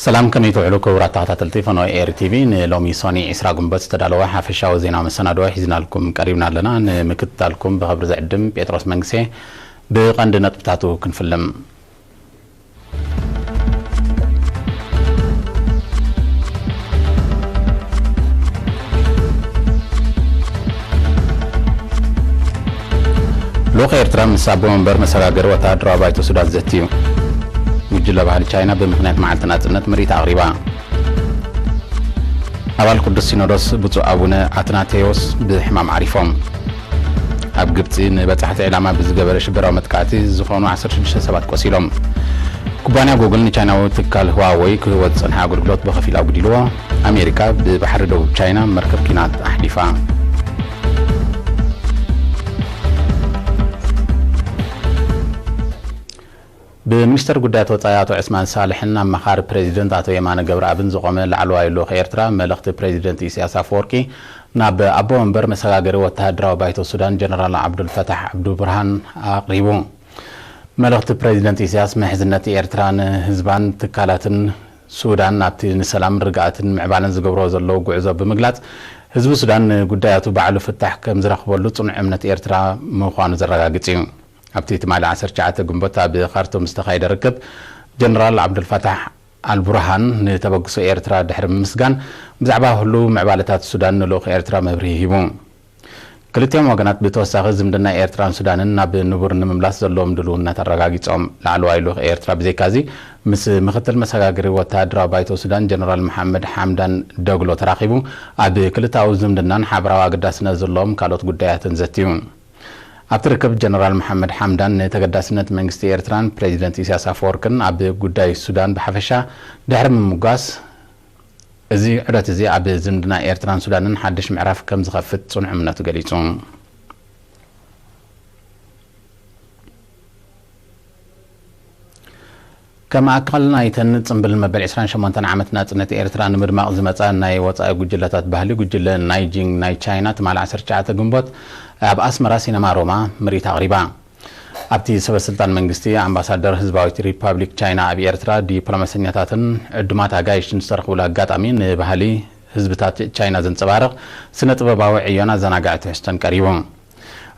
ሰላም፣ ከመይ ትውዕሉ ክቡራት ተኸታተልቲ ፈኖ ኤሪ ቲቪ? ንሎሚ ሶኒ ዕስራ ግንቦት ዝተዳለወ ሓፈሻዊ ዜና መሰናድኦ ሒዝናልኩም ቀሪብና ኣለና። ንምክትታልኩም ብኽብሪ ዝዕድም ጴጥሮስ መንግሴ። ብቐንዲ ነጥብታቱ ክንፍልም። ልኡኽ ኤርትራ ምስ ኣቦ መንበር መሰጋገሪ ወተሃደራዊ ባይቶ ሱዳን ዘትዩ። ጉጅለ ባህሊ ቻይና ብምኽንያት መዓልቲ ናጽነት ምርኢት ኣቕሪባ። ኣባል ቅዱስ ሲኖዶስ ብፁዕ ኣቡነ ኣትናቴዎስ ብሕማም ዓሪፎም። ኣብ ግብጺ ንበጻሕቲ ዕላማ ብዝገበረ ሽበራዊ መጥቃዕቲ ዝኾኑ ዓሰርተ ሽዱሽተ ሰባት ቆሲሎም። ኩባንያ ጉግል ንቻይናዊ ትካል ህዋወይ ክህቦ ዝጸንሐ ኣገልግሎት ብኸፊል ኣጉዲልዎ። ኣሜሪካ ብባሕሪ ደቡብ ቻይና መርከብ ኲናት ኣሕሊፋ። ብሚኒስተር ጉዳያት ወጻኢ ኣቶ ዕስማን ሳልሕን ኣማኻሪ ፕሬዚደንት ኣቶ የማነ ገብረኣብን ዝቖመ ላዕለዋይ ልኡኽ ኤርትራ፣ መልእኽቲ ፕሬዚደንት ኢሳያስ ኣፈወርቂ ናብ ኣቦ መንበር መሰጋገሪ ወተሃደራዊ ባይቶ ሱዳን ጀነራል ዓብዱልፈታሕ ዓብዱ ብርሃን ኣቕሪቡ። መልእኽቲ ፕሬዚደንት ኢሳያስ፣ ምሕዝነት ኤርትራ ንህዝባን ትካላትን ሱዳን ናብቲ ንሰላምን ርግኣትን ምዕባለን ዝገብሮ ዘለዉ ጉዕዞ ብምግላጽ፣ ህዝቢ ሱዳን ንጉዳያቱ ባዕሉ ፍታሕ ከም ዝረኽበሉ ጽኑዕ እምነት ኤርትራ ምዃኑ ዘረጋግጽ እዩ። ኣብቲ ትማሊ ዓሰርተ ትሽዓተ ግንቦት ኣብ ካርቱም ዝተኻየደ ርክብ፣ ጀነራል ዓብዱልፋታሕ ኣልቡርሃን ንተበግሶ ኤርትራ ድሕሪ ምምስጋን፣ ብዛዕባ ህሉው ምዕባለታት ሱዳን ንልኡኽ ኤርትራ መብርሂ ሂቡ። ክልቲኦም ወገናት ብተወሳኺ ዝምድና ኤርትራን ሱዳንን ናብ ንቡር ንምምላስ ዘለዎም ድልውነት ኣረጋጊጾም። ላዕለዋይ ልኡኽ ኤርትራ ብዘይካዚ፣ ምስ ምክትል መሰጋገሪ ወተሃደራዊ ባይቶ ሱዳን ጀነራል መሓመድ ሓምዳን ደግሎ ተራኺቡ፣ ኣብ ክልተኣዊ ዝምድናን ሓበራዊ ኣገዳስነት ዘለዎም ካልኦት ጉዳያትን ዘትዩ። ኣብቲ ርክብ ጀነራል መሓመድ ሓምዳን ንተገዳስነት መንግስቲ ኤርትራን ፕሬዚደንት ኢሳያስ ኣፈወርቅን ኣብ ጉዳይ ሱዳን ብሓፈሻ ድሕሪ ምምጓስ፣ እዚ ዑደት እዚ ኣብ ዝምድና ኤርትራን ሱዳንን ሓድሽ ምዕራፍ ከም ዝኸፍት ጽኑዕ እምነቱ ገሊጹ። ከም ኣካል ናይተን ጽምብል መበል ዕስራን ሸሞንተን ዓመት ናጽነት ኤርትራ ንምድማቕ ዝመጻ ናይ ወጻኢ ጉጅለታት ባህሊ፣ ጉጅለ ናይጂንግ ናይ ቻይና ትማሊ ዓሰርተ ትሽዓተ ግንቦት ኣብ ኣስመራ ሲነማ ሮማ ምርኢት ኣቕሪባ። ኣብቲ ሰበ ስልጣን መንግስቲ፣ ኣምባሳደር ህዝባዊት ሪፓብሊክ ቻይና ኣብ ኤርትራ፣ ዲፕሎማሰኛታትን ዕዱማት ኣጋይሽን ዝተረኽቡሉ ኣጋጣሚ፣ ንባህሊ ህዝብታት ቻይና ዘንጸባርቕ ስነ ጥበባዊ ዕዮን ኣዘናጋዒ ትሕዝቶን ቀሪቡ።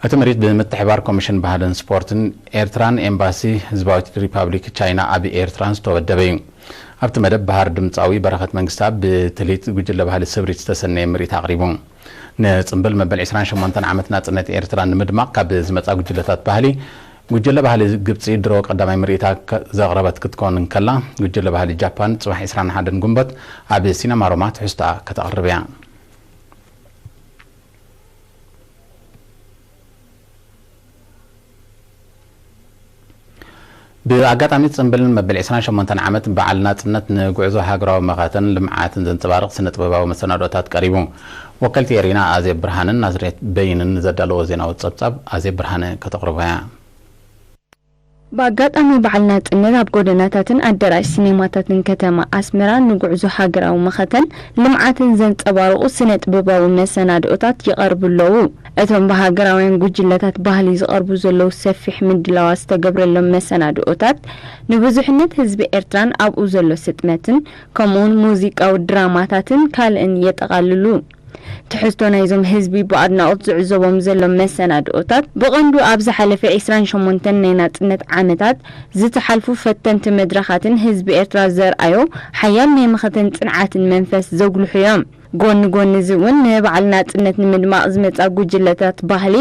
እቲ ምርኢት ብምትሕባር ኮሚሽን ባህልን ስፖርትን ኤርትራን ኤምባሲ ህዝባዊት ሪፓብሊክ ቻይና ኣብ ኤርትራን ዝተወደበ እዩ። ኣብቲ መደብ፣ ባህር ድምጻዊ በረኸት መንግስታብ ብትልሂት ጉጅለ ባህሊ ስብሪት ዝተሰነየ ምርኢት ኣቕሪቡ። ንጽምብል መበል ዕስራን ሸሞንተን ዓመት ናጽነት ኤርትራ ንምድማቕ ካብ ዝመጻ ጉጅለታት ባህሊ፣ ጉጅለ ባህሊ ግብጺ ድሮ ቀዳማይ ምርኢታ ከ-፣ ዘቕረበት ክትኮን እንከላ፣ ጉጅለ ባህሊ ጃፓን ጽባሕ ዕስራን ሓደን ግንቦት ኣብ ሲነማ ሮማ ትሕዝቶኣ ከተቕርብ እያ። ብኣጋጣሚ ጽምብል መበል ዕስራን ሸሞንተን ዓመት በዓል ናጽነት፣ ንጉዕዞ ሃገራዊ መኸተን ልምዓትን ዘንጸባርቕ ስነ ጥበባዊ መሰናዶታት ቀሪቡ። ወከልቲ ኤሪና ኣዜብ ብርሃንን ናዝሬት በይንን ዘዳለዎ ዜናዊ ጸብጻብ ኣዜብ ብርሃነ ከተቕርቦ እያ። ብኣጋጣሚ በዓል ናጽነት፣ ኣብ ጎደናታትን ኣዳራሽ ሲኔማታትን ከተማ ኣስመራ ንጉዕዞ ሃገራዊ መኸተን ልምዓትን ዘንጸባርቑ ስነ ጥበባዊ መሰናድኦታት ይቐርቡ ኣለዉ። እቶም ብሃገራውያን ጉጅለታት ባህሊ ዝቐርቡ ዘለዉ ሰፊሕ ምድላዋት ዝተገብረሎም መሰናድኦታት፣ ንብዙሕነት ህዝቢ ኤርትራን ኣብኡ ዘሎ ስጥመትን፣ ከምኡውን ሙዚቃዊ ድራማታትን ካልእን የጠቓልሉ። ትሕዝቶ ናይዞም ህዝቢ ብኣድናቖት ዝዕዘቦም ዘሎ መሰናድኦታት፣ ብቐንዱ ኣብ ዝሓለፈ ዕስራን ሸሞንተን ናይ ናጽነት ዓመታት ዝተሓልፉ ፈተንቲ መድረኻትን ህዝቢ ኤርትራ ዘርኣዮ ሓያል ናይ መኸተን ጽንዓትን መንፈስ ዘጉልሑ እዮም። ጎኒ ጎኒ እዚ እውን፣ ንበዓል ናጽነት ንምድማቕ ዝመጻ ጉጅለታት ባህሊ፣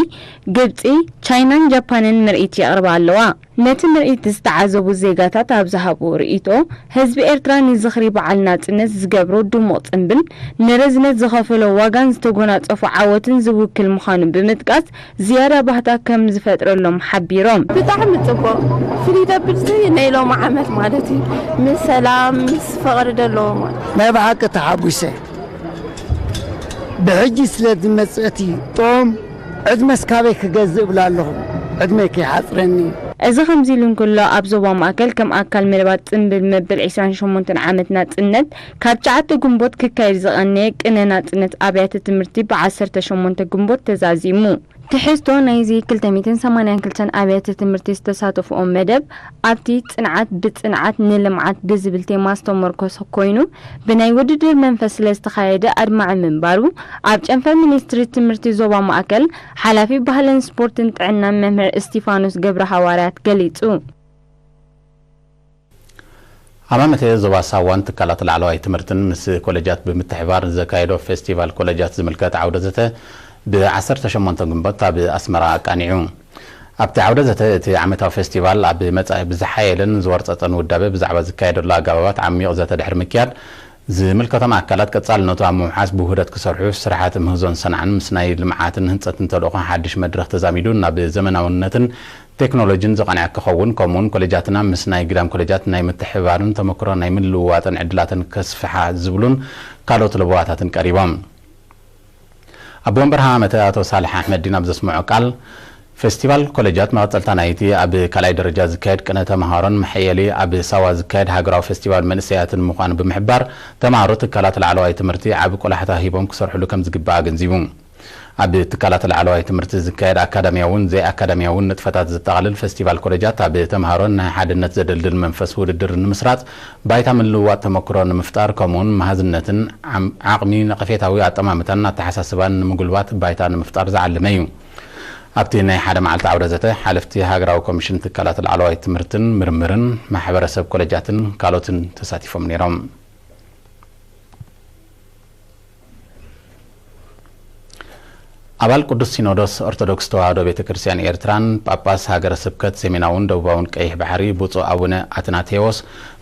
ግብጺ፣ ቻይናን ጃፓንን ምርኢት የቕርባ ኣለዋ። ነቲ ምርኢት ዝተዓዘቡ ዜጋታት ኣብ ዝሃብዎ ርእይቶ፣ ህዝቢ ኤርትራ ንዝኽሪ በዓል ናጽነት ዝገብሮ ድሙቕ ጽምብል፣ ንርዝነት ዝኸፈሎ ዋጋን ዝተጎናጸፎ ዓወትን ዝውክል ምዃኑ ብምጥቃስ፣ ዝያዳ ባህታ ከም ዝፈጥረሎም ሓቢሮም። ብጣዕሚ ጽቡቕ። ፍልይ ዘብል ናይ ሎሚ ዓመት ማለት እዩ። ምስ ሰላም፣ ምስ ፍቕሪ ዘለዎ ማለት። ናይ ብሓቂ ተሓጒሰ። ብሕጂ ስለ ዝመጽእ እቲ ጥዑም ዕድመስ ካበይ ክገዝእ እብላ ኣለኹ። ዕድመይ ከይሓጽረኒ። እዚ ከምዚ ኢሉ እንከሎ፣ ኣብ ዞባ ማእከል ከም ኣካል መደባት ጽምብል መበል ዕስራን ሸሞንተን ዓመት ናጽነት፣ ካብ ትሽዓተ ግንቦት ክካየድ ዝቐነየ ቅነ ናጽነት ኣብያተ ትምህርቲ ብዓሰርተ ሸሞንተ ግንቦት ተዛዚሙ። ትሕዝቶ ናይዚ ክልተ ሚእትን ሰማንያን ክልተን ኣብያተ ትምህርቲ ዝተሳተፍኦ መደብ ኣብቲ ጽንዓት ብጽንዓት ንልምዓት ብዝብል ቴማ ዝተመርኮሰ ኮይኑ፣ ብናይ ውድድር መንፈስ ስለ ዝተኻየደ ኣድማዒ ምንባሩ ኣብ ጨንፈር ሚኒስትሪ ትምህርቲ ዞባ ማእከል ሓላፊ ባህልን ስፖርትን ጥዕናን መምህር እስቲፋኖስ ገብረ ሃዋርያት ገሊጹ። ሃማመተ ዞባ ሳዋን ትካላት ላዕለዋይ ትምህርትን ምስ ኮለጃት ብምትሕባር ዘካየዶ ፌስቲቫል ኮለጃት ዝምልከት ዓውደ ዘተ ብ ዓሰርተ ሸሞንተ ግንቦት ኣብ ኣስመራ ኣቃኒዑ። ኣብቲ ዓውደ ዘተ እቲ ዓመታዊ ፌስቲቫል ኣብ መጻኢ ብዝሓየለን ዝወርጸጸን ውዳበ ብዛዕባ ዝካየደሉ ኣገባባት ዓሚቕ ዘተ ድሕሪ ምክያድ፣ ዝምልከቶም ኣካላት ቀጻልነቱ ኣብ ምውሓስ ብውህደት ክሰርሑ፣ ስራሓት ምህዞን ሰንዓን ምስ ናይ ልምዓትን ህንጸትን ተልእኾ ሓድሽ መድረኽ ተዛሚዱ ናብ ዘመናውነትን ቴክኖሎጂን ዝቐንዐ ክኸውን፣ ከምኡውን ኮሌጃትና ምስ ናይ ግዳም ኮሌጃት ናይ ምትሕብባርን ተመክሮ ናይ ምልውዋጥን ዕድላትን ከስፍሓ ዝብሉን ካልኦት ለበዋታትን ቀሪቦም። ኣቦ ወንበር ሃማመተ ኣቶ ሳልሕ ኣሕመዲን ኣብ ዘስምዖ ቃል፣ ፌስቲቫል ኮሌጃት መቐጸልታ ናይቲ ኣብ ካልኣይ ደረጃ ዝካየድ ቅነ ተመሃሮን መሐየሊ ኣብ ሳዋ ዝካየድ ሃገራዊ ፌስቲቫል መንእሰያትን ምዃኑ ብምሕባር፣ ተመሃሮ ትካላት ላዕለዋይ ትምህርቲ ዓቢ ቆላሕታ ሂቦም ክሰርሕሉ ከም ዝግባእ ኣገንዚቡ። ኣብ ትካላት ላዕለዋይ ትምህርቲ ዝካየድ ኣካዳሚያውን ዘይኣካዳሚያውን ንጥፈታት ዘጠቓልል ፌስቲቫል ኮሌጃት፣ ኣብ ተምሃሮ ናይ ሓድነት ዘደልድል መንፈስ ውድድር ንምስራጽ፣ ባይታ ምልውዋጥ ተመክሮ ንምፍጣር፣ ከምኡውን መሃዝነትን ዓም-፣ ዓቕሚ ነቐፌታዊ ኣጠማምታን ኣተሓሳስባን ንምጉልባት ባይታ ንምፍጣር ዝዓለመ እዩ። ኣብቲ ናይ ሓደ መዓልቲ ዓውደ ዘተ፣ ሓለፍቲ ሃገራዊ ኮሚሽን ትካላት ላዕለዋይ ትምህርትን ምርምርን፣ ማሕበረሰብ ኮሌጃትን ካልኦትን ተሳቲፎም ነይሮም። ኣባል ቅዱስ ሲኖዶስ ኦርቶዶክስ ተዋህዶ ቤተ ክርስቲያን ኤርትራን ጳጳስ ሃገረ ስብከት ሰሜናውን ደቡባውን ቀይሕ ባሕሪ ብፁዕ ኣቡነ ኣትናቴዎስ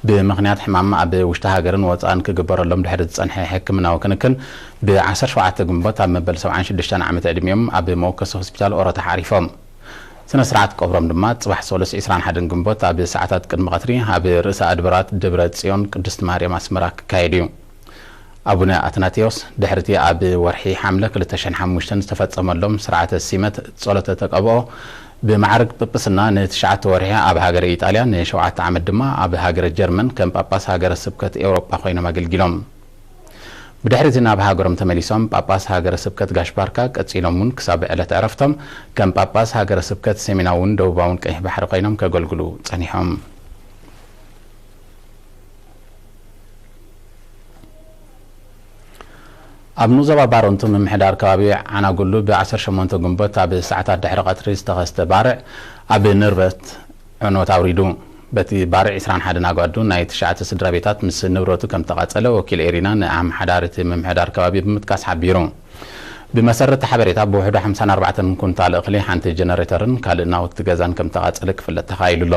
ብምኽንያት ሕማም ኣብ ውሽጢ ሃገርን ወፃእን ክግበረሎም ድሕሪ ዝፀንሐ ሕክምናዊ ክንክን ብ ዓሰርተ ሸውዓተ ግንቦት ኣብ መበል ሰብዓን ሽዱሽተን ዓመት ዕድሚኦም ኣብ መወከሲ ሆስፒታል ኦሮታ ዓሪፎም። ስነ ስርዓት ቀብሮም ድማ ጽባሕ ሰሉስ ዕስራን ሓደን ግንቦት ኣብ ሰዓታት ቅድሚ ቀትሪ ኣብ ርእሰ ኣድባራት ደብረ ጽዮን ቅድስት ማርያም ኣስመራ ክካየድ እዩ። ኣቡነ ኣትናቴዎስ ድሕሪቲ ኣብ ወርሒ ሓምለ ክልተ ሽሕን ሓሙሽተን ዝተፈጸመሎም ስርዓተ ሲመት ጸሎተ ተቀብኦ ብማዕርግ ጵጵስና ንትሽዓተ ወርሒ ኣብ ሃገረ ኢጣልያ፣ ንሸውዓተ ዓመት ድማ ኣብ ሃገረ ጀርመን ከም ጳጳስ ሃገረ ስብከት ኤውሮጳ ኮይኖም ኣገልጊሎም። ብድሕሪቲ ናብ ሃገሮም ተመሊሶም ጳጳስ ሃገረ ስብከት ጋሽ ባርካ ቀጺሎም እውን ክሳብ ዕለት ዕረፍቶም ከም ጳጳስ ሃገረ ስብከት ሰሜናውን ደቡባውን ቀይሕ ባሕሪ ኮይኖም ከገልግሉ ጸኒሖም። ኣብ ንዞባ ባረንቱ ምምሕዳር ከባቢ ዓናጉሉ ብ ዓሰርተ ሸሞንተ ግንቦት ኣብ ሰዓታት ድሕሪ ቀትሪ ዝተኸስተ ባርዕ ኣብ ንርበት ዕንወት ኣውሪዱ። በቲ ባርዕ ዕስራን ሓደን ኣጓዱ ናይ ትሽዓተ ስድራ ቤታት ምስ ንብረቱ ከም ተቓጸለ ወኪል ኤሪና ንኣመሓዳሪ እቲ ምምሕዳር ከባቢ ብምጥቃስ ሓቢሩ። ብመሰረት እቲ ሓበሬታ ብውሕዱ ሓምሳን ኣርባዕተን ኩንታል እኽሊ፣ ሓንቲ ጀነሬተርን ካልእ ናውቲ ገዛን ከም ተቓጸለ ክፍለጥ ተኻኢሉ ኣሎ።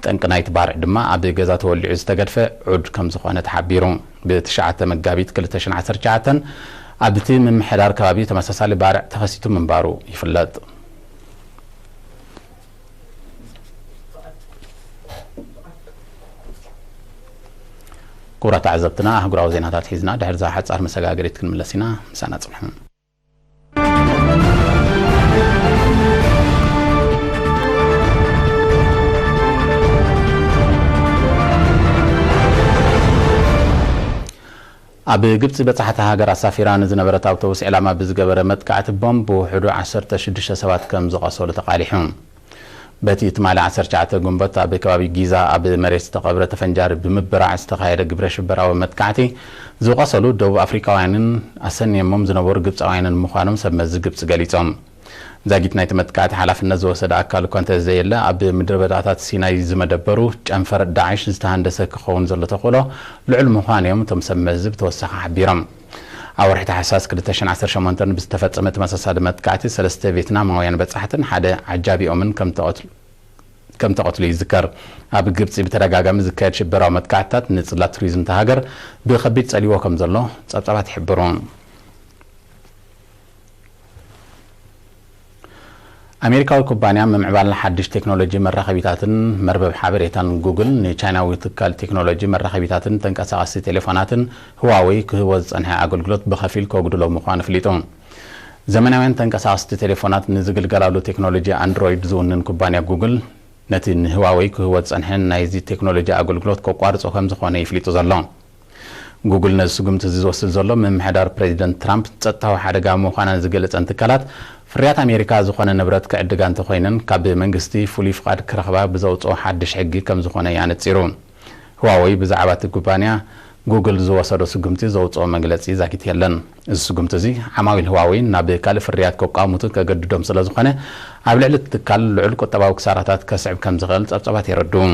ጠንቂ ናይቲ ባርዕ ድማ ኣብ ገዛ ተወሊዑ ዝተገድፈ ዑድ ከም ዝኾነ ተሓቢሩ። ብ ትሽዓተ መጋቢት ክልተ ሽሕን ዓሰርተ ትሽዓተን ኣብቲ ምምሕዳር ከባቢ ተመሳሳሊ ባርዕ ተኸሲቱ ምንባሩ ይፍለጥ። ክቡራት ተዓዘብትና፣ ኣህጉራዊ ዜናታት ሒዝና ድሕሪ እዛ ሓጻር መሰጋገሪት ክንምለስ ኢና። ምሳና ጽንሑ። ኣብ ግብጺ በጻሕቲ ሃገራት ሳፊራ ንዝነበረት ኣውቶቡስ ዕላማ ብዝገበረ መጥቃዕቲ ቦምብ ብውሕዱ ዓሰርተ ሽዱሽተ ሰባት ከም ዝቐሰሉ ተቓሊሑ። በቲ ትማሊ ዓሰርተ ትሽዓተ ግንቦት ኣብ ከባቢ ጊዛ ኣብ መሬት ዝተቐብረ ተፈንጃሪ ብምብራዕ ዝተኻየደ ግብረ ሽበራዊ መጥቃዕቲ ዝቐሰሉ ደቡብ ኣፍሪካውያንን ኣሰንየሞም ዝነበሩ ግብጻውያንን ምዃኖም ሰብ መዚ ግብጺ ገሊጾም። ዛጊት ናይቲ መጥቃዕቲ ሓላፍነት ዝወሰደ ኣካል እኳ እንተዘየለ፣ ኣብ ምድረ በዳታት ሲናይ ዝመደበሩ ጨንፈር ዳዕሽ ዝተሃንደሰ ክኸውን ዘሎ ተኽእሎ ልዑል ምዃኑ እዮም እቶም ሰብ መዚ ብተወሳኺ ሓቢሮም። ኣብ ወርሒ ታሕሳስ ክልተ ሽሕን ዓሰርተ ሸሞንተን ብዝተፈጸመ ተመሳሳሊ መጥቃዕቲ ሰለስተ ቬትናማውያን በጻሕትን ሓደ ዓጃቢኦምን ከም ተቐትሉ፣ ከም ተቐትሉ ይዝከር። ኣብ ግብጺ ብተደጋጋሚ ዝካየድ ሽበራዊ መጥቃዕትታት ንጽላት ቱሪዝም እታ ሃገር ብኸቢድ ጸልይዎ ከም ዘሎ ጸብጻባት ይሕብሩ። ኣሜሪካዊ ኩባንያ ምምዕባል ሓድሽ ቴክኖሎጂ መራኸቢታትን መርበብ ሓበሬታን ጉግል ንቻይናዊ ትካል ቴክኖሎጂ መራኸቢታትን ተንቀሳቐስቲ ቴሌፎናትን ህዋዌይ ክህቦ ዝጸንሐ ኣገልግሎት ብኸፊል ከጉድሎ ምዃኑ ኣፍሊጡ። ዘመናውያን ተንቀሳቐስቲ ቴሌፎናት ንዝግልገላሉ ቴክኖሎጂ ኣንድሮይድ ዝውንን ኩባንያ ጉግል፣ ነቲ ንህዋዌይ ክህቦ ዝጸንሐ ናይዚ ቴክኖሎጂ ኣገልግሎት ከቋርጾ ከም ዝኾነ ይፍሊጡ ዘሎ። ጉግል ነዚ ስጉምቲ እዚ ዝወስድ ዘሎ፣ ምምሕዳር ፕሬዚደንት ትራምፕ ጸጥታዊ ሓደጋ ምዃነን ዝገለጸን ትካላት ፍርያት ኣሜሪካ ዝኾነ ንብረት ክዕድጋ እንተኾይነን ካብ መንግስቲ ፍሉይ ፍቓድ ክረኽባ ብዘውፅኦ ሓድሽ ሕጊ ከም ዝኾነ እዩ ኣነፂሩ። ህዋወይ ብዛዕባ እቲ ኩባንያ ጉግል ዝወሰዶ ስጉምቲ ዘውፅኦ መግለፂ ዛጊት የለን። እዚ ስጉምቲ እዚ ዓማዊል ህዋወይ ናብ ካልእ ፍርያት ከቋሙቱ ከገድዶም ስለ ዝኾነ ኣብ ልዕሊ እቲ ትካል ልዑል ቁጠባዊ ክሳራታት ከስዕብ ከም ዝኽእል ፀብፀባት የረድኡ።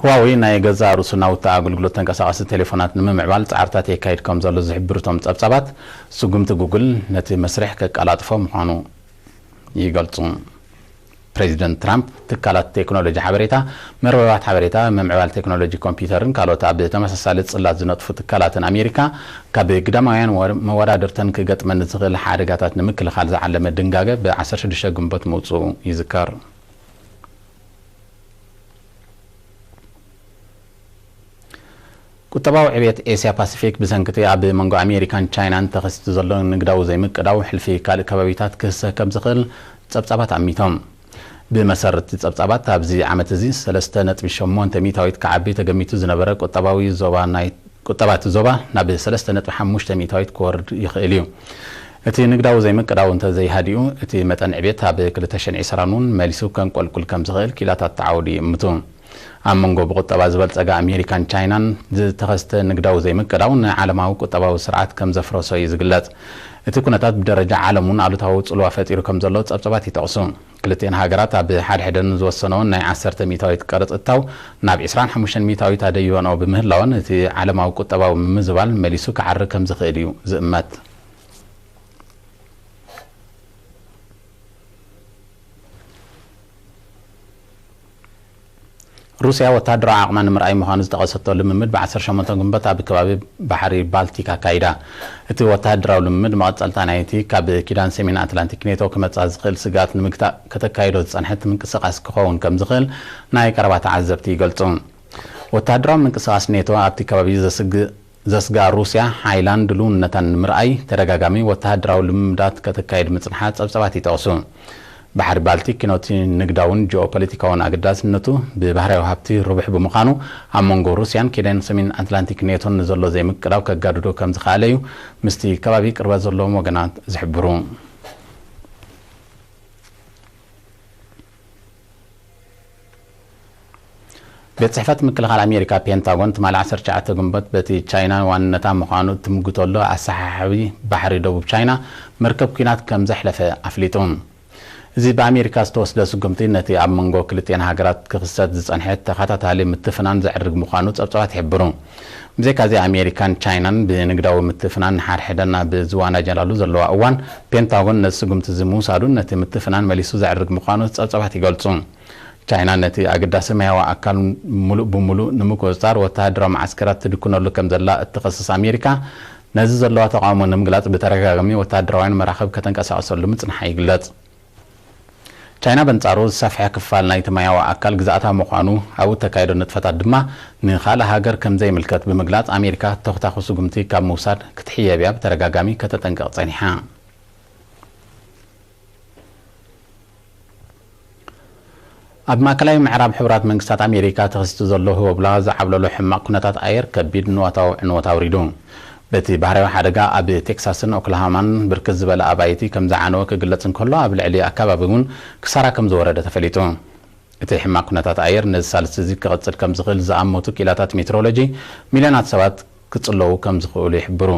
ህዋወይ ናይ ገዛእ ርእሱ ናውቲ ኣገልግሎት ተንቀሳቐሲ ቴሌፎናት ንምምዕባል ጻዕርታት የካይድ ከም ዘሎ ዝሕብሩ እቶም ጸብጻባት፣ ስጉምቲ ጉግል ነቲ መስርሕ ከቀላጥፎ ምዃኑ ይገልጹ። ፕሬዚደንት ትራምፕ ትካላት ቴክኖሎጂ ሓበሬታ፣ መርበባት ሓበሬታ፣ ምምዕባል ቴክኖሎጂ ኮምፒውተርን ካልኦት ኣብ ተመሳሳሊ ጽላት ዝነጥፉ ትካላትን ኣሜሪካ ካብ ግዳማውያን ወር-፣ መወዳድርተን ክገጥመን ዝኽእል ሓደጋታት ንምክልኻል ዝዓለመ ድንጋገ ብ ዓሰርተ ሽዱሽተ ግንቦት ምውጽኡ ይዝከር። ቁጠባዊ ዕብየት ኤስያ ፓሲፊክ ብሰንክቲ ኣብ መንጎ ኣሜሪካን ቻይናን ተኸሲቱ ዘሎ ንግዳዊ ዘይምቅዳው ሕልፊ ካልእ ከባቢታት ክህሰ ከም ዝኽእል ጸብጻባት ኣሚቶም። ብመሰረት ጸብጻባት ኣብዚ ዓመት እዚ ሰለስተ ነጥቢ ሸሞንተ ሚእታዊት ክዓቢ ተገሚቱ ዝነበረ ቁጠባዊ ዞባ ናይ ቁጠባ እቲ ዞባ ናብ ሰለስተ ነጥቢ ሓሙሽተ ሚእታዊት ክወርድ ይኽእል እዩ። እቲ ንግዳዊ ዘይምቅዳው እንተ ዘይሃዲኡ፣ እቲ መጠን ዕብየት ኣብ ክልተ ሽሕን ዕስራን እውን መሊሱ ከንቆልቁል ከም ዝኽእል ኪኢላታት ዓውዲ ይእምቱ። ኣብ መንጎ ብቁጠባ ዝበልጸጋ ኣሜሪካን ቻይናን ዝተኸስተ ንግዳዊ ዘይምቅዳው ንዓለማዊ ቁጠባዊ ስርዓት ከም ዘፍረሶ እዩ ዝግለጽ። እቲ ኩነታት ብደረጃ ዓለም እውን ኣሉታዊ ጽልዋ ፈጢሩ ከም ዘሎ ጸብጻባት ይጠቕሱ። ክልቲኤን ሃገራት ኣብ ሓድሕደን ዝወሰነኦን ናይ ዓሰርተ ሚእታዊት ቀረጽ እታው ናብ ዕስራን ሓሙሽተን ሚእታዊት ኣደይበንኦ ብምህላወን፣ እቲ ዓለማዊ ቁጠባዊ ምምዝባል መሊሱ ክዓሪ ከም ዝኽእል እዩ ዝእመት። ሩስያ ወተሃደራዊ ዓቕማ ንምርኣይ ምዃኑ ዝጠቐሰቶ ልምምድ ብ ዓሰርተ ሸሞንተ ግንቦት ኣብ ከባቢ ባሕሪ ባልቲክ ኣካይዳ። እቲ ወተሃደራዊ ልምምድ መቐጸልታ ናይቲ ካብ ኪዳን ሰሜን ኣትላንቲክ ኔቶ ክመጽኣ ዝኽእል ስግኣት ንምግታእ ከተካይዶ ዝጸንሐት ምንቅስቓስ ክኸውን ከም ዝኽእል ናይ ቀረባ ተዓዘብቲ ይገልጹ። ወተሃደራዊ ምንቅስቓስ ኔቶ ኣብቲ ከባቢ ዘስግ-፣ ዘስግኣ ሩስያ ሓይላን ድልውነታን ንምርኣይ ተደጋጋሚ ወተሃደራዊ ልምምዳት ከተካይድ ምጽንሓ ጸብጻባት ይጠቕሱ። ባሕሪ ባልቲክ ነቲ ንግዳውን ጂኦፖለቲካውን ኣገዳስነቱ ብባህርያዊ ሃብቲ ርቡሕ ብምዃኑ፣ ኣብ መንጎ ሩስያን ኪዳን ሰሜን ኣትላንቲክ ኔቶን ንዘሎ ዘይምቅዳው ከጋድዶ ከም ዝኸኣለ እዩ ምስቲ ከባቢ ቅርበት ዘለዎም ወገናት ዝሕብሩ። ቤት ጽሕፈት ምክልኻል ኣሜሪካ ፔንታጎን ትማሊ ዓሰርተ ትሽዓተ ግንቦት በቲ ቻይና ዋንነታ ምዃኑ እትምጉተሉ ኣሰሓሕቢ ባሕሪ ደቡብ ቻይና መርከብ ኲናት ከም ዘሕለፈ ኣፍሊጡ። እዚ ብኣሜሪካ ዝተወስደ ስጉምቲ ነቲ ኣብ መንጎ ክልቲኤን ሃገራት ክኽሰት ዝጸንሐ ተኸታታሊ ምትፍናን ዘዕርግ ምዃኑ ጸብጻባት ይሕብሩ። ብዘይካዚ ኣሜሪካን ቻይናን ብንግዳዊ ምትፍናን ንሓድሕደን ኣብ ዝዋናጀላሉ ዘለዋ እዋን፣ ፔንታጎን ነዚ ስጉምቲ እዚ ምውሳዱ ነቲ ምትፍናን መሊሱ ዘዕርግ ምዃኑ ጸብጻባት ይገልጹ። ቻይና ነቲ ኣገዳሲ ማያዊ ኣካል ምሉእ ብምሉእ ንምቁጽጻር ወተሃደራዊ መዓስከራት ትድኩነሉ ከም ዘላ እትኸስስ ኣሜሪካ፣ ነዚ ዘለዋ ተቓውሞ ንምግላጽ ብተደጋጋሚ ወተሃደራውያን መራኽብ ከተንቀሳቕሰሉ ምጽንሓ ይግለጽ። ቻይና በንጻሩ ዝሰፍሐ ክፋል ናይቲ ማያዊ ኣካል ግዝኣታ ምዃኑ፣ ኣብኡ እተካየዶ ንጥፈታት ድማ ንኻልእ ሃገር ከም ዘይምልከት ብምግላጽ፣ ኣሜሪካ ተኹታኹ ስጉምቲ ካብ ምውሳድ ክትሕየብ እያ ብተደጋጋሚ ከተጠንቅቕ ጸኒሓ። ኣብ ማእከላይ ምዕራብ ሕቡራት መንግስታት ኣሜሪካ ተኸሲቱ ዘሎ ህቦብላ ዝዓብለሎ ሕማቕ ኩነታት ኣየር ከቢድ ንዋታዊ ዕንወት ኣውሪዱ። በቲ ባህርያዊ ሓደጋ ኣብ ቴክሳስን ኦክላሃማን ብርክት ዝበለ ኣባይቲ ከም ዝዓነወ ክግለጽ እንከሎ፣ ኣብ ልዕሊ ኣከባቢ እውን ክሳራ ከም ዝወረደ ተፈሊጡ። እቲ ሕማቕ ኩነታት ኣየር ነዚ ሳልስቲ እዚ ክቕጽል ከም ዝኽእል ዝኣመቱ ክኢላታት ሜትሮሎጂ፣ ሚልዮናት ሰባት ክጽለዉ ከም ዝኽእሉ ይሕብሩ።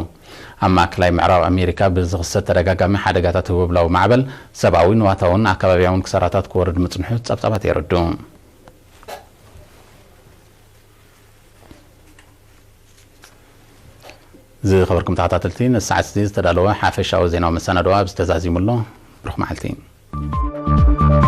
ኣብ ማእከላይ ምዕራብ ኣሜሪካ ብዝኽሰት ተደጋጋሚ ሓደጋታት ህቦብላዊ ማዕበል፣ ሰብኣዊ፣ ንዋታውን ኣከባብያውን ክሳራታት ክወርድ ምጽንሑ ጸብጻባት የረድኡ። ዝኸበርኩም ተኸታተልቲ፣ ነዚ ሰዓት እዚ ዝተዳለወ ሓፈሻዊ ዜናዊ መሰናድኦ ኣብዚ ተዛዚሙ ኣሎ። ብሩኽ መዓልቲ።